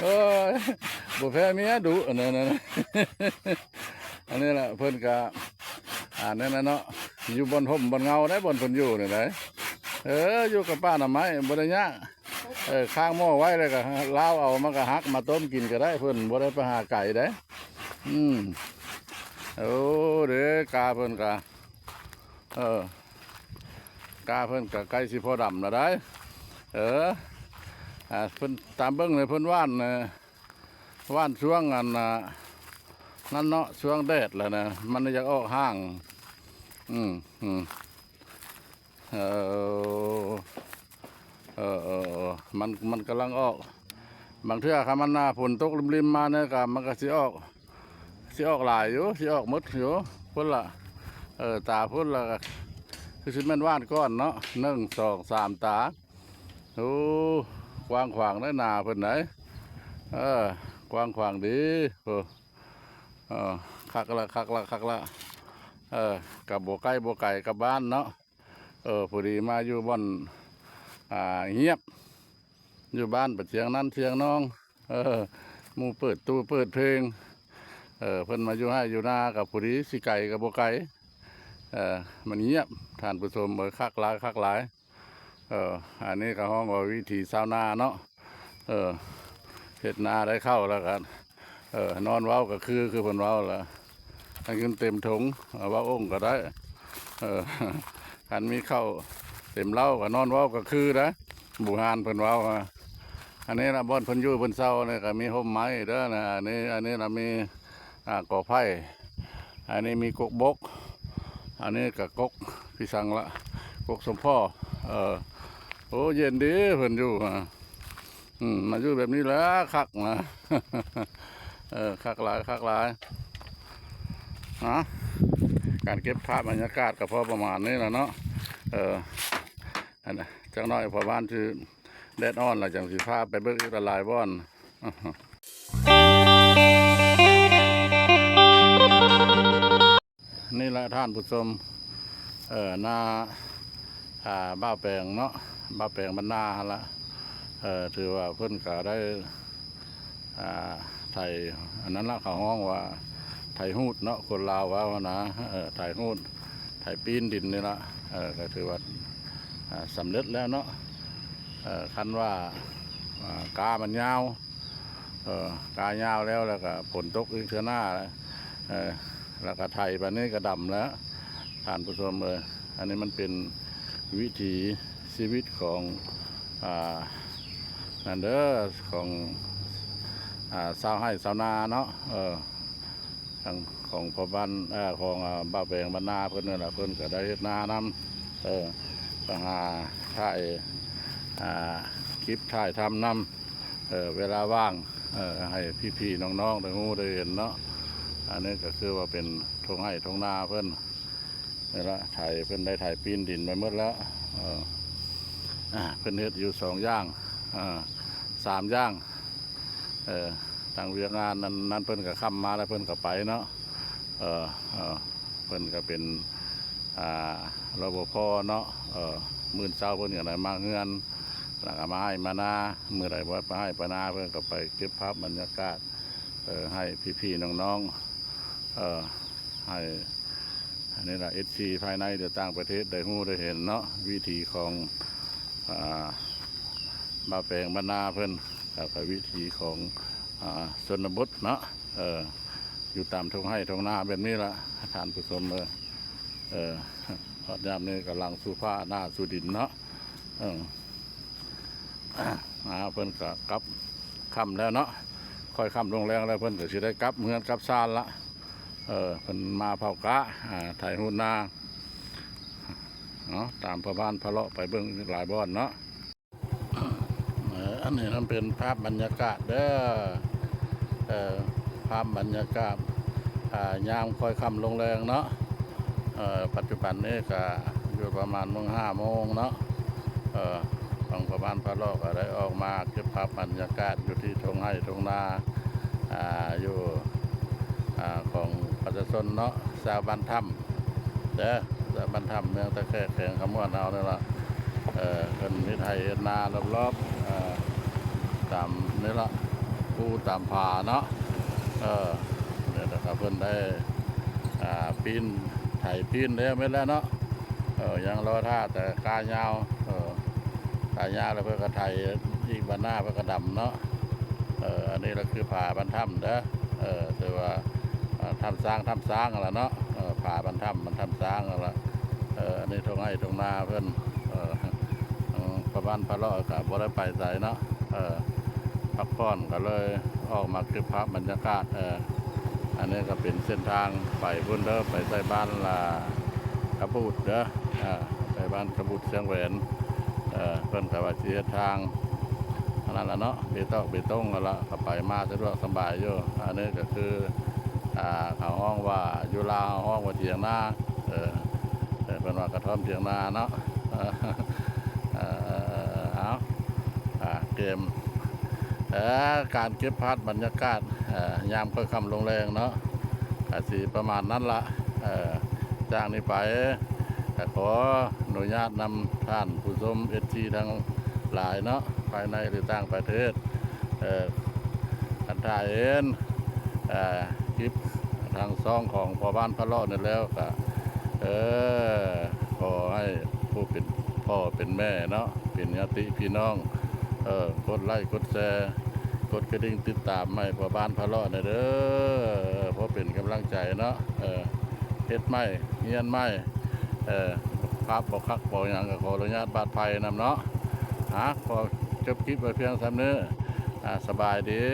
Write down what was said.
ໂອ້ຍ ບໍ່ແພ້ເມຍດຸ ອັນນັ້ນນະ ອັນນີ້ລະ ເພິ່ນກະ ອ່າ ແນວນັ້ນເນາະ ຢູ່ບ່ອນຮົ່ມບ່ອນເງົາໄດ໋ ບ່ອນເພິ່ນຢູ່ນີ້ໄດ໋. ເອີ ຢູ່ກັບປ່າໜໍ່ໄມ້ ບໍ່ໄດ້ຍາກ. ເອີ ຄ້າງໝໍ້ໄວ້ ແລ້ວກໍລາວເອົາ ມັນກໍຫັກມາຕົ້ມກິນກໍໄດ້ ເພິ່ນບໍ່ໄດ້ໄປຫາໄກເດ້. ອືມ ໂອ້ ເດ້ ກາເພິ່ນກະ ເອີ ກາເພິ່ນກະໃກ້ຊິພໍດຳແລ້ວໄດ໋. ເອີ ອ່າ ເພິ່ນ ຕາມເບິ່ງເລີຍ ເພິ່ນຫວ່ານ ເອີ ຫວ່ານຊ່ວງອັນ ອ່າ ນັ້ນເນາະ ຊ່ວງແດດແລ້ວນະ ມັນຢາກອອກຮ່າງ. ອືມ ອືມ ເອີ ເອີ ເອີ ເອີ ມັນ ມັນກຳລັງອອກ. ບາງເທື່ອຄັນມັນໜ້າຝົນຕົກລິມໆມານີ້ກະ ມັນກະຊິອອກ ຊິອອກຫຼາຍຢູ່ ຊິອອກໝົດຢູ່ພຸ້ນລະ. ເອີ ຕາພຸ້ນລະ ຄືຊິແມ່ນຫວ່ານກ່ອນເນາະ ໜຶ່ງ ສອງ ສາມ ຕາ. ໂອ້ ກວ້າງຂວາງໄດ໋ ນາເພິ່ນໄດ໋. ເອີ ກວ້າງຂວາງດີ. ໂອ້ ເອີ ຄັກລະ ຄັກລະ ຄັກລະ. ເອີ ກະບໍ່ໃກ້ບໍ່ໄກກັບບ້ານເນາະ. ເອີ ພໍດີມາຢູ່ບ່ອນ ອ່າ ງຽບ ຢູ່ບ້ານປະທຽງນັ້ນທຽງນ້ອງ. ເອີ ໝູ່ເປີດຕູ້ເປີດເພງ. ເອີ ເພິ່ນມາຢູ່ໄຮ່ຢູ່ນາກໍພໍດີ ຊິໄກກໍບໍ່ໄກ. ເອີ ມັນງຽບ ທ່ານຜູ້ຊົມເອີຍ ຄັກຫຼາຍ ຄັກຫຼາຍ. ເອີ ອັນນີ້ກໍຮ້ອງວ່າວິຖີຊາວນາເນາະ. ເອີ ເຮັດນາໄດ້ເຂົ້າແລ້ວກໍ ເອີ ນອນເວົ້າກໍຄື ຄືເພິ່ນເວົ້າລະ ໃຫ້ເງິນເຕັມຖົງ ເວົ້າອົ່ງກໍໄດ້. ເອີ ຄັນມີເຂົ້າເຕັມເລົ້າກໍນອນເວົ້າກໍຄືໄດ໋ ບູຮານເພິ່ນເວົ້າ. ອັນນີ້ລະ ບ່ອນເພິ່ນຢູ່ເພິ່ນເຊົານີ້ກໍມີຮົ່ມໄມ້ເດີນະ. ອັນນີ້ ອັນນີ້ລະມີ ອ່າ ກໍໄຜ່ ອັນນີ້ມີກົກບົກ ອັນນີ້ກໍກົກພິສັງລະ ກົກສົມພໍ. ເອີ ໂອ້ ເຢັນດີເພິ່ນຢູ່. ອາ ອືມ ມາຢູ່ແບບນີ້ແຫຼະຄັກນະ. ເອີ ຄັກຫຼາຍ ຄັກຫຼາຍ. ນະ ການເກັບພາບບັນຍາກາດກໍພໍປະມານນີ້ລະເນາະ. ເອີ ອັນ ຈັກໜ້ອຍພໍ່ບ້ານຊິ ແດດອ່ອນລະ ຈັ່ງຊິພາໄປເບິ່ງອີກຫຼາຍໆບ່ອນ. ນີ້ລະທ່ານຜູ້ຊົມ ເອີ ນາ ອ່າ ບ່າວແປງເນາະ ບ່າວແປງບ້ານນາຫັ້ນລະ. ເອີ ຖືວ່າເພິ່ນກະໄດ້ ອ່າ ໄຖ ອັນນັ້ນລະ ເຂົາຮ້ອງວ່າໄຖຮູດເນາະ ຄົນລາວເວົ້າຫັ້ນນະ. ເອີ ໄຖຮູດ ໄຖປີ້ນດິນນີ້ລະ. ເອີ ກໍຖືວ່າ ອ່າ ສຳເລັດແລ້ວເນາະ. ເອີ ຄັນວ່າ ອ່າ ກ້າມັນຍາວ ເອີ ກ້າຍາວແລ້ວ ແລ້ວກໍຝົນຕົກອີກເທື່ອໜ້າ ເອີ ແລ້ວກໍໄຖບາດນີ້ກໍດຳແລ້ວ ທ່ານຜູ້ຊົມເອີຍ. ອັນນີ້ມັນເປັນວິຖີຊີວິດຂອງ ອ່າ ນັ້ນເດີ ຂອງ ອ່າ ຊາວໄຮ່ຊາວນາເນາະ. ເອີ ທາງຂອງພໍ່ບ້ານ ເອີ ຂອງ ອ່າ ບ່າວແປງບ້ານນາເພິ່ນນັ້ນລະ ເພິ່ນກໍໄດ້ເຮັດນານຳ ເອີ ກໍຫາຖ່າຍ ອ່າ ຄລິບຖ່າຍທຳນຳ ເອີ ເວລາວ່າງ ເອີ ໃຫ້ພີ່ໆນ້ອງໆໄດ້ຮູ້ໄດ້ເຫັນເນາະ. ອັນນີ້ກໍຄືວ່າເປັນທົ່ງໄຮ່ທົ່ງນາເພິ່ນນີ້ລະ ໄຖ ເພິ່ນໄດ້ໄຖປີ້ນດິນໄປໝົດແລ້ວ. ເອີ ອ່າ ເພິ່ນເຮັດຢູ່ສອງຢ່າງ ເອີ ສາມຢ່າງ ເອີ ທາງວຽກງານນັ້ນ ນັ້ນເພິ່ນກໍຄ່ຳມາແລ້ວເພິ່ນກໍໄປເນາະ. ເອີ ເອີ ເພິ່ນກໍເປັນ ອ່າ ລະບພ ເນາະ ເອີ ມື້ເຊົ້າເພິ່ນກໍໄດ້ມາເຮືອນ ແລ້ວກໍມາໄຮ່ມານາ ມື້ໃດບໍ່ໄດ້ໄປໄຮ່ໄປນາ ເພິ່ນກໍໄປເກັບພາບບັນຍາກາດ ເອີ ໃຫ້ພີ່ໆນ້ອງໆ ໃຫ້ ອັນນີ້ລະ ເອັຟຊີ ພາຍໃນ ຫຼື ຕ່າງປະເທດ ໄດ້ຮູ້ໄດ້ເຫັນເນາະ ວິຖີຂອງ ອ່າ ບ້ານແປງບ້ານນາເພິ່ນ ແລ້ວກໍວິຖີຂອງ ອ່າ ຊົນນະບົດເນາະ ເອີ ຢູ່ຕາມທົ່ງໄຮ່ທົ່ງນາແບບນີ້ລະ ທ່ານຜູ້ຊົມເອີຍ. ເອີ ຮອດຍາມນີ້ກໍຫຼັງສູ່ຟ້າໜ້າສູ່ດິນເນາະ ເອີ ອ່າ ເພິ່ນກໍກັບຄ່ຳແລ້ວເນາະ ຄ່ອຍຄ່ຳລົງແລງແລ້ວ ເພິ່ນກໍຊິໄດ້ກັບເຮືອນກັບຊານລະ ເອີ ເພິ່ນມາເຜົາກະ ອ່າ ໄຖຫຸນນາເນາະ ຕາມພໍ່ບ້ານພາເລາະໄປເບິ່ງອີກຫຼາຍບ່ອນເນາະ. ເອີ ອັນນີ້ມັນເປັນພາບບັນຍາກາດເດີ ເອີ ພາບບັນຍາກາດ ອ່າ ຍາມຄ່ອຍຄ່ຳລົງແລງເນາະ ເອີ ປັດຈຸບັນນີ້ກະຢູ່ປະມານໂມງ ຫ້າໂມງເນາະ ເອີ ທາງພໍ່ບ້ານພາເລາະກໍໄດ້ອອກມາເກັບພາບບັນຍາກາດຢູ່ທີ່ທົ່ງໄຮ່ທົ່ງນາ ອ່າ ຢູ່ ອ່າ ຂອງປະຊາຊົນເນາະ ຊາວບ້ານຖ້ຳ ເດີ ບ້ານຖ້ຳ ເມືອງທ່າແຂກ ແຂວງຄຳມ່ວນເຮົານີ້ລະ ເອີ ເພິ່ນເຮັດໄຮ່ເຮັດນາລອບໆ ເອີ ຕາມນີ້ລະ ພູຕາມຜາເນາະ ເອີ ນີ້ລະ ກໍເພິ່ນໄດ້ ອ່າ ປີ້ນ ໄຖປີ້ນແລ້ວແມ່ນແລ້ວເນາະ ເອີ ຍັງລໍຖ້າແຕ່ກ້າຍາວ ເອີ ກ້າຍາວແລ້ວເພິ່ນກໍໄຖອີກ ບາດໜ້າເພິ່ນກໍດຳເນາະ ເອີ ອັນນີ້ລະຄືຜາບ້ານຖ້ຳເດີ ເອີ ຖືວ່າ ອ່າ ຖ້ຳຊ້າງ ຖ້ຳຊ້າງຫັ້ນລະເນາະ ເອີ ຜາບ້ານຖ້ຳ ມັນຖ້ຳຊ້າງຫັ້ນລະ ເອີ ອັນນີ້ທົ່ງໄຮ່ທົ່ງນາເພິ່ນ ເອີ ເອີ ພໍ່ບ້ານພາເລາະກໍບໍ່ໄດ້ໄປໃສເນາະ ເອີ ພັກຜ່ອນກໍເລີຍອອກມາເກັບພາບບັນຍາກາດ ເອີ ອັນນີ້ກໍເປັນເສັ້ນທາງໄປພຸ້ນເດີ ໄປໃສ່ບ້ານລະກະບູດເດີ ເອີ ໄປບ້ານກະບູດຊຽງແຫວນ ເອີ ເພິ່ນກໍວ່າຊິເຮັດທາງ ອັນນັ້ນລະເນາະ ເບຕອກເບຕົງຫັ້ນລະ ກໍໄປມາສະດວກສະບາຍຢູ່ ອັນນີ້ກໍຄື ອ່າ ເຂົາຮ້ອງວ່າ ຢູ່ລາວເຮົາຮ້ອງວ່າຖຽງນາ ເອີ ເອີ ເພິ່ນວ່າກະທ່ອມຖຽງນາເນາະ ເອີ ເອົາ ອ່າ ເກມ ເອີ ການເກັບພາບບັນຍາກາດ ເອີ ຍາມຄ່ອຍຄ່ຳລົງແລງເນາະ ກະຊິປະມານນັ້ນລະ ເອີ ຈາກນີ້ໄປ ກະຂໍອະນຸຍາດນຳທ່ານຜູ້ຊົມ ເອັຟຊີ ທັງຫຼາຍເນາະ ພາຍໃນ ຫຼື ຕ່າງປະເທດ ເອີ ຄັນຖ້າເຫັນ ເອີ ຄລິບທາງຊ່ອງຂອງພໍ່ບ້ານພາເລາະນີ້ແລ້ວກະ ເອີ ຂໍໃຫ້ຜູ້ເປັນພໍ່ເປັນແມ່ເນາະ ເປັນຍາດຕິພີ່ນ້ອງ ເອີ ກົດໄລ້ກົດແຊ ກົດກະດິ່ງຕິດຕາມໃຫ້ພໍ່ບ້ານພາເລາະແດ່ເດີ ເອີ ພໍເປັນກຳລັງໃຈເນາະ ເອີ ເຮັດໃໝ່ ຮຽນໃໝ່ ເອີ ພາບບໍ່ຄັກບໍ່ຫຍັງກໍຂໍອະນຸຍາດບາດໄພນຳເນາະ ອ່າ ຂໍຈົບຄລິບໄວ້ພຽງສ່ຳນີ້ ອ່າ ສະບາຍດີ.